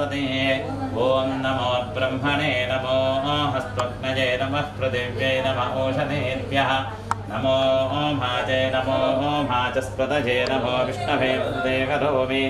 सरस्वती ओम नमो ब्रह्मणे नमो हस्त्वग्नये नमः पृथिव्यै नमः ओषधीभ्यः नमो भाजे नमो भाचस्पतये नमो विष्णवे वन्दे करोमि।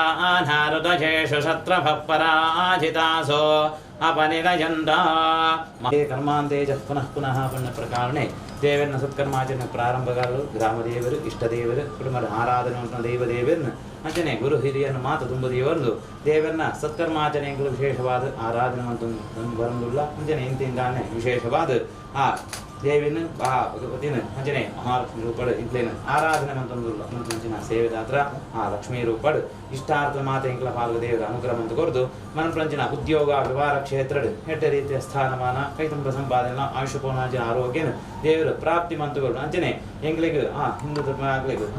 भियन्दरानारुदजेषु शत्रभः पराजितासो अपनिलयन्दा ಕರ್ಮಾಂತೆ ಚ ಪುನಃ ಪುನಃ ಪುಣ್ಯ ಪ್ರಕಾರಣೆ ದೇವರನ್ನ ಸತ್ಕರ್ಮಾಚರಣೆ ಪ್ರಾರಂಭಗಾರರು ಗ್ರಾಮದೇವರು ಇಷ್ಟದೇವರು ಕುಟುಂಬದ ಆರಾಧನೆ ಉಂಟು ದೈವದೇವರನ್ನು ಅಂಚನೆ ಗುರು ಹಿರಿಯನ್ನು ಮಾತು ತುಂಬ ದೇವರದು ದೇವರನ್ನ ಸತ್ಕರ್ಮಾಚರಣೆಗಳು ವಿಶೇಷವಾದ ಆರಾಧನೆ ಅಂತ ಬರಂದುಲ್ಲ ಅಂಚನೆ ಇಂತಿಂದಾನೆ ವಿಶೇಷವಾದ ಆ ದೇವಿನ ಆ ಭಗವತಿನ ಅಂಚನೆ ಮಹಾಲಕ್ಷ್ಮಿ ರೂಪಡು ಇಂತೇನು ಆರಾಧನೆ ಮಂತೊಂದುಲ್ಲ ಮಂತಂಚಿನ ಸೇವೆದಾತ್ರ ಆ ಲಕ್ಷ್ಮೀ ರೂಪಡು ಇಷ್ಟಾರ್ಥ ಮಾತೆ ಇಂಕ್ಲ ಪಾಲ್ಗ ದೇವರ ಅನುಗ್ರಹ ಅಂತ ಕೊರದು ಮನಪ್ರಂಚಿನ ಉದ್ಯೋಗ ವ್ಯವಹಾರ ಕ್ಷೇತ್ರಡು ಎಟ್ಟ ರೀತಿಯ ಸ್ಥಾನಮಾನ ಕೈತುಂಬ ಸಂಪಾದನೆ ಆಯುಷ್ಯ ಪೂರ್ಣಾಂಚಿನ ಆರೋಗ್ಯನ ದೇವರು ಪ್ರಾಪ್ತಿ ಮಂತುಗಳು ಅಂಚನೆ ಎಂಗ್ಲಿಗೆ ಆ ಹಿಂದೂ ಧರ್ಮ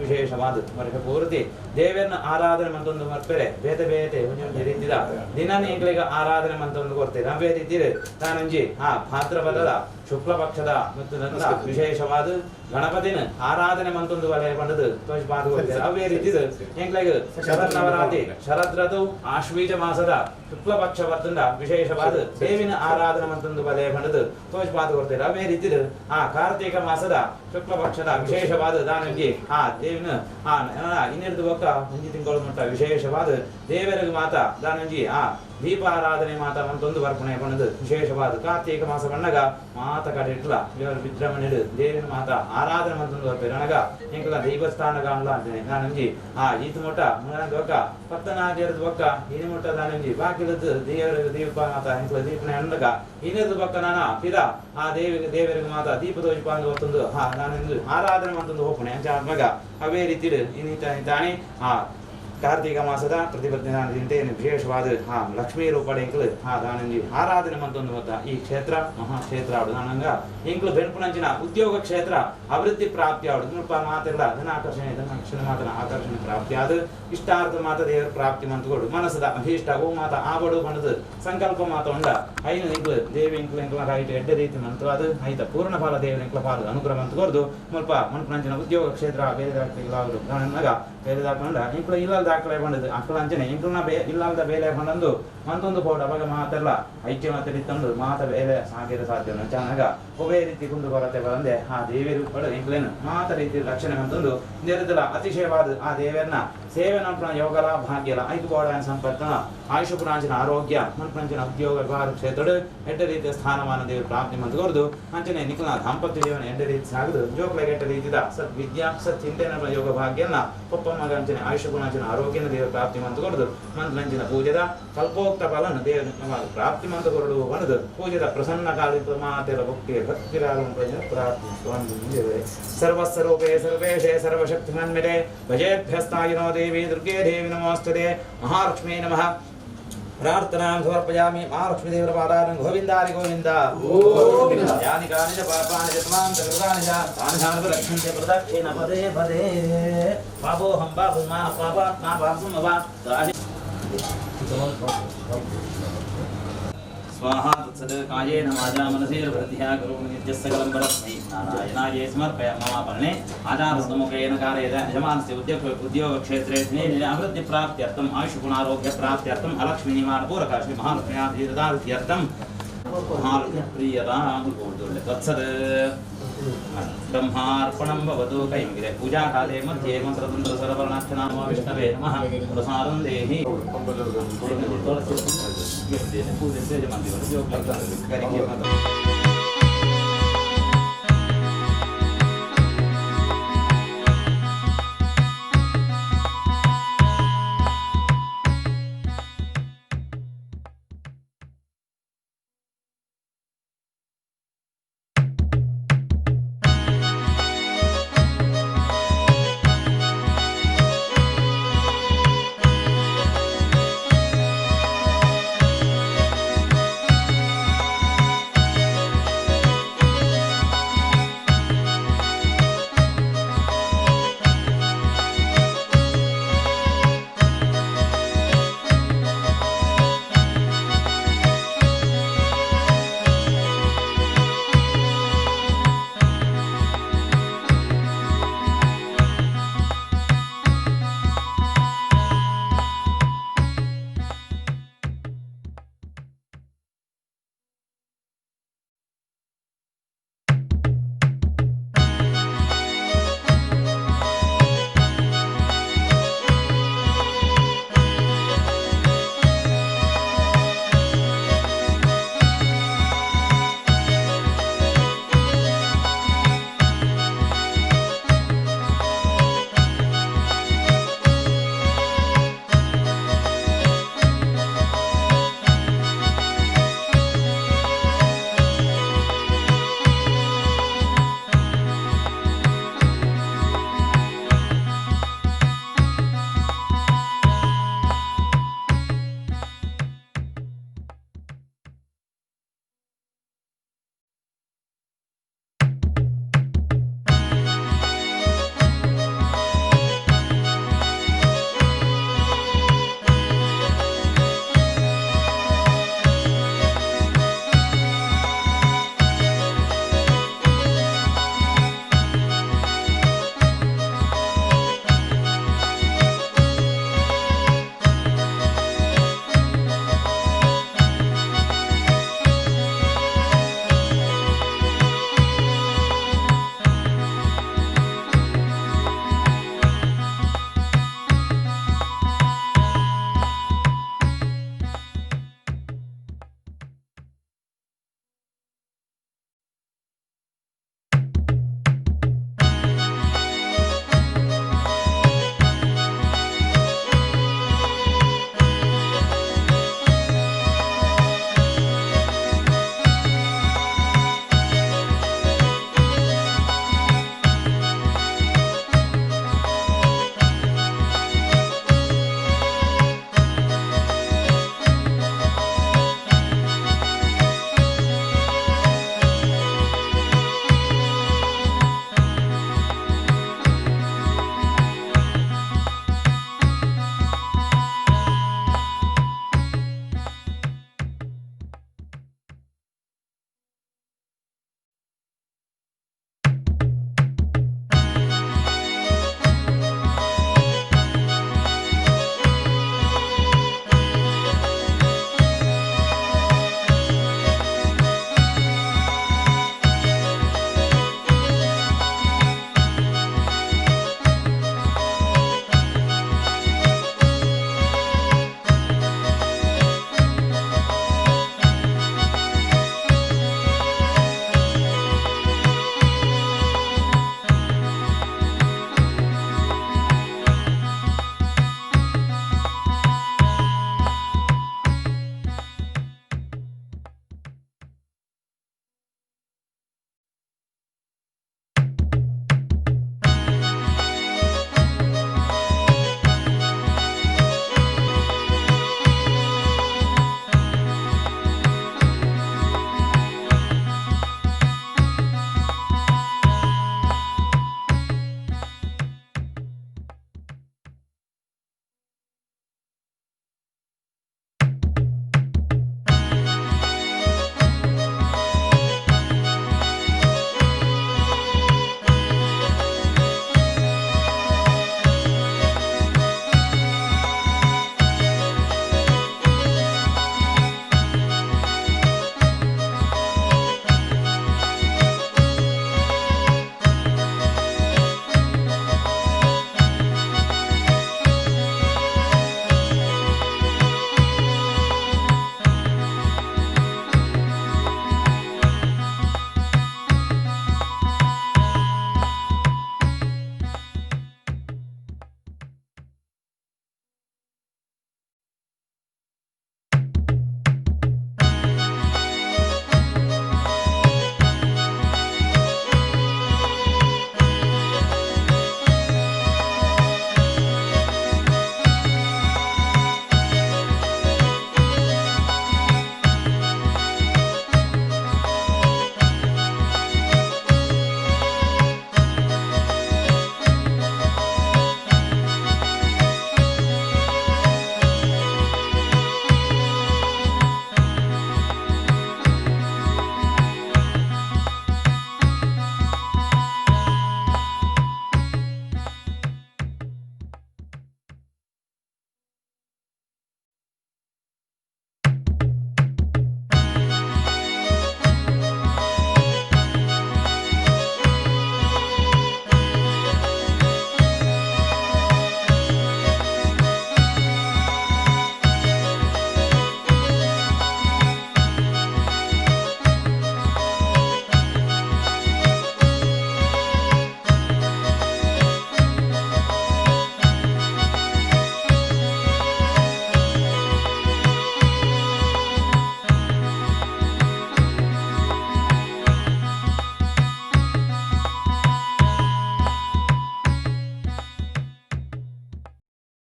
ವಿಶೇಷವಾದ ವರ್ಷ ಪೂರ್ತಿ ದೇವರನ್ನ ಆರಾಧನೆ ಮಂತೊಂದು ಮರ್ಪೆರೆ ಬೇತೆ ಬೇತೆ ಒಂಜೊಂಜಿ ರೀತಿದ ದಿನಾನ ಎಂಗ್ಲಿಗೆ ಆರಾಧನೆ ಮಂತೊಂದು ಕೊಡ್ತೇವೆ ಅವೇ ರೀತಿ ತಾನೊಂಜಿ ಆ ಭಾದ್ರಪದದ ಶುಕ್ಲ ಪಕ್ಷದ ಮತ್ತು ನನ್ನ ವಿಶೇಷವಾದ ಗಣಪತಿನ ಆರಾಧನೆ ಮಂತೊಂದು ವಲಯ ಪಂಡದು ಅವೇ ರೀತಿ ಎಂಗ್ಲಿಗೆ ಶರನ್ನವರಾತ್ರಿ ಶರದ್ ಆಶ್ವೀಜ ಮಾಸದ ಶುಕ್ಲ ಪಕ್ಷ ಬರ್ತಂದ ವಿಶೇಷವಾದ ದೇವಿನ ಆರಾಧನೆ ಮಂತೊಂದು ವಲಯ ಪಂಡದು ತೋಜ್ಪಾದ ಕೊಡ್ತೇವೆ. ಅವೇ ರೀತಿ ಆ ಕಾರ್ತೀಕ ಮಾಸದ ಶುಕ್ಲ ಪಕ್ಷದ ವಿಶೇಷವಾದ ದಾನಂಜಿ ಆ ದೇವಿನ ಆ ಇನ್ನಿರ್ದು ಬೊಕ್ಕ ಒಂಜಿ ತಿಂಗಳು ಮುಟ್ಟ ವಿಶೇಷವಾದ ದೇವರಿಗೆ ಮಾತ ದಾನಂಜಿ ಆ ದೀಪಾರಾಧನೆ ಮಾತ ಮಂತೊಂದು ವರ್ಪಣೆ ಪಣದು ವಿಶೇಷವಾದ ಕಾರ್ತೀಕ ಮಾಸ ಬಣ್ಣಗ ಮಾತ ಕಡೆ ಇಟ್ಲ ಇವರು ವಿಜೃಂಭಣೆ ದೇವಿನ ಮಾತ ಆರಾಧನೆ ಮಂತೊಂದು ಬರ್ಪೇರು ಅನಗ ಎಂಕಲ ದೈವಸ್ಥಾನಗಾಂಡ್ಲ ಅಂತಾನೆ ದಾನಂಜಿ ಆ ಈತ ಮುಟ್ಟ ಮುನಂದ ಬೊಕ್ಕ ಪತ್ತನಾಜರದ ಬೊಕ್ಕ ಇನಿ ಮುಟ್ಟ ದಾನಂಜಿ ಬಾಕಿಲದ್ದು ದೇವರಿಗೆ ದೀಪ ಮಾತ ಎಂಕಲ ದೀಪನೆ ಅಂಡಗ ಇನ್ನಿರ್ದು ಬೊಕ್ಕ ನಾನ ಪಿರ ಆ ದೇವಿಗೆ ದೇವರಿಗೆ ಮಾತ ದೀಪ ದೋಜಪ ಅಂದು ಹೊತ್ತೊಂದು ಆ ನಾನೊಂದು ಆರಾಧನೆ ಮಂತೊಂದು ಹೋಪಣೆ ಅಂಚ ಆತ್ಮಗ ಅವೇ ರೀತಿ ಇನ್ನಿತ ತಾನೆ ಆ ಕಾರ್ತೀಕ ಮಾಸದ ಪ್ರತಿಪದಿನ ವಿಶೇಷವಾದ ಆ ಲಕ್ಷ್ಮೀ ರೂಪಡೆ ಎಂಕಲು ಆ ದಾನಂಜಿ ಆರಾಧನೆ ಮಂತೊಂದು ಮತ್ತ ಈ ಕ್ಷೇತ್ರ ಮಹಾಕ್ಷೇತ್ರ ಆಡು ದಾನಂಗ ಎಂಕಲು ಬೆನ್ಪುನಂಚಿನ ಉದ್ಯೋಗ ಕ್ಷೇತ್ರ ಅಭಿವೃದ್ಧಿ ಪ್ರಾಪ್ತಿ ಆಡು ಮುಲ್ಪ ಮಾತೆಲ್ಲ ಧನಾಕರ್ಷಣೆ ಧನಾಕರ್ಷಣೆ ಮಾತ್ರ ಆಕರ್ಷಣೆ ಪ್ರಾಪ್ತಿ ಆದ ಇಷ್ಟಾರ್ಥ ಮಾತ ದೇವರ ಪ್ರಾಪ್ತಿ ಮಂತುಕೊಡು ಮನಸ್ಸದ ಅಭೀಷ್ಟ ಓ ಮಾತ ಆಬಡು ಬಣದು ಸಂಕಲ್ಪ ಮಾತ ಉಂಡ ಐನು ಎಂಕಲು ದೇವಿ ಎಂಕಲು ಎಂಕಲ ಐಟ ಎಡ್ಡ ರೀತಿ ಮಂತ್ರವಾದ ಐತ ಪೂರ್ಣ ಫಲ ದೇವರ ಎಂಕಲ ಫಲ ಅನುಗ್ರಹ ಮಂತುಕೊರ್ದು ಮುಲ್ಪ ಮನ್ಪುನಂಚಿನ ಉದ್ಯೋಗ ಕ್ಷೇತ್ರ ಬೇರೆ ದಾಖಲೆ ಬೇರೆ ದಾಖಲೆ ಎಂಕಲು ಇಲ್ಲ ದಾಖಲೆ ಬಂದದ್ದು ಅಕ್ಕಲ ಅಂಚನೆ ಎಂಕಲ್ನ ಬೇ ಇಲ್ಲಾಲ್ದ ಬೇಲೆ ಬಂದಂದು ಮಂತೊಂದು ಪೋಡು ಅವಾಗ ಮಾತೆಲ್ಲ ಐಕ್ಯ ಮಾತೆಡಿತ್ತಂದು ಮಾತ ಬೇಲೆ ಸಾಗಿರ ಸಾಧ್ಯ ಅಂಚಾನಗ ಒವೇ ರೀತಿ ಕುಂದು ಕೊರತೆ ಬರಂದೆ ಆ ದೇವಿಯರು ಪಡು ಎಂಕ್ಲೇನು ಮಾತ ರೀತಿ ರಕ್ಷಣೆ ಮಂತೊಂದು ನೆರೆದಲ ಅತಿಶಯವಾದ ಆ ದೇವರನ್ನ ಸೇವೆ ನಲ್ಪನ ಯೋಗಲ ಭಾಗ್ಯಲ ಐಕು ಬೋಡಾಯನ ಸಂಪತ್ತನ ಆಯುಷ ಪುರಾಂಚಿನ ಆರೋಗ್ಯ ಮನ್ಪಂಚಿನ ಉದ್ಯೋಗ ವ್ಯವಹಾರ ಕ್ಷೇತ್ರಡು ಎಡ್ಡ ರೀತಿಯ ಸ್ಥಾನಮಾನ ದೇವರು ಪ್ರಾಪ್ತಿ ಮಂತುಕೊರ್ದು ಅಂಚನೆ ನಿಖಲ ದಾಂಪತ್ಯ ಜೀವನ ಎಡ್ಡ ರೀತಿ ಸಾಗದು ಜೋಕ್ಲೆಗೆ ಎಡ್ಡ ರೀತಿದ ಸತ್ ವಿದ್ಯಾ ಸತ್ ಚಿಂತನೆ ಯೋಗ ಭಾಗ್ಯನ ಪೊಪ್ಪ ಮಗ ಅಂಚನೆ ಆಯುಷ ಗುಣಾಂಚಿನ ಆರೋಗ್ಯನ ದೇವರು ಪ್ರಾಪ್ತಿ ಮಂತುಕೊರ್ದು ಮಂತ್ಲಂಚಿನ ಪೂಜೆದ ಕಲ್ಪೋಕ್ತ ಫಲನ ದೇವರು ಪ್ರಾಪ್ತಿ ಮಂತುಕೊರಡು ವನದು ಪೂಜೆದ ಪ್ರಸನ್ನ ಕಾಲಿ ಮಾತೆರ ಭಕ್ತಿ ಭಕ್ತಿರಾಗ ಪ್ರಾರ್ಥಿಸುವ ದೇವರೇ ಸರ್ವಸ್ವರೂಪೇ ಸರ್ವೇಶೇ ಸರ್ವಶಕ್ತಿ ಮನ್ಮಿರೆ ಭಜೇಭ್ಯಸ್ತಾಯಿನೋ ದೇವಿ ದುರ್ಗೇ ದೇವಿ ನಮೋಸ್ತುತೆ ಮಹಾಲಕ್ಷ್ಮೀ ನಮಃ. ಪ್ರಾರ್ಥನಾಂ ಸಮರ್ಪಯಾಮಿ ಮಹಾಲಕ್ಷ್ಮೀ ದೇವರ ಪಾದಾರಂ ಗೋವಿಂದಾರಿ ಗೋವಿಂದ. ಯಾನಿ ಕಾನಿ ಚ ಪಾಪಾನಿ ಚ ತಮಾಂ ಚ ಕೃತಾನಿ ಚ ತಾನಿ ತಾನಿ ರಕ್ಷಂತೆ ಪ್ರದಕ್ಷಿಣ ಪದೇ ಪದೇ. ಪಾಪೋಹಂ ಪಾಪುಮಾ ಪಾಪಾತ್ಮಾ ಪಾಪಸಮವಾ ತಾನಿ स्वाहा तत्सद् कायेन वाचा मनसेर्वृद्ध्या करोमि नित्यस्य परस्मै नारायणाय समर्पय मम पर्णे आचारसमुखेन कारयत यजमानस्य उद्योगक्षेत्रे अभिवृद्धिप्राप्त्यर्थम् आयुषगुणारोग्यप्राप्त्यर्थम् अलक्ष्मीनिवारणपूरक श्री महालक्ष्म्याधीरदार्थ्यर्थं महालक्ष्मीप्रियतां तत्सद् ब्रह्मार्पणं भवतु कैङ्गिरे पूजाकाले मध्ये मन्त्रतन्त्रसरवर्णाख्यनाम विष्णवे नमः प्रसादं देहि.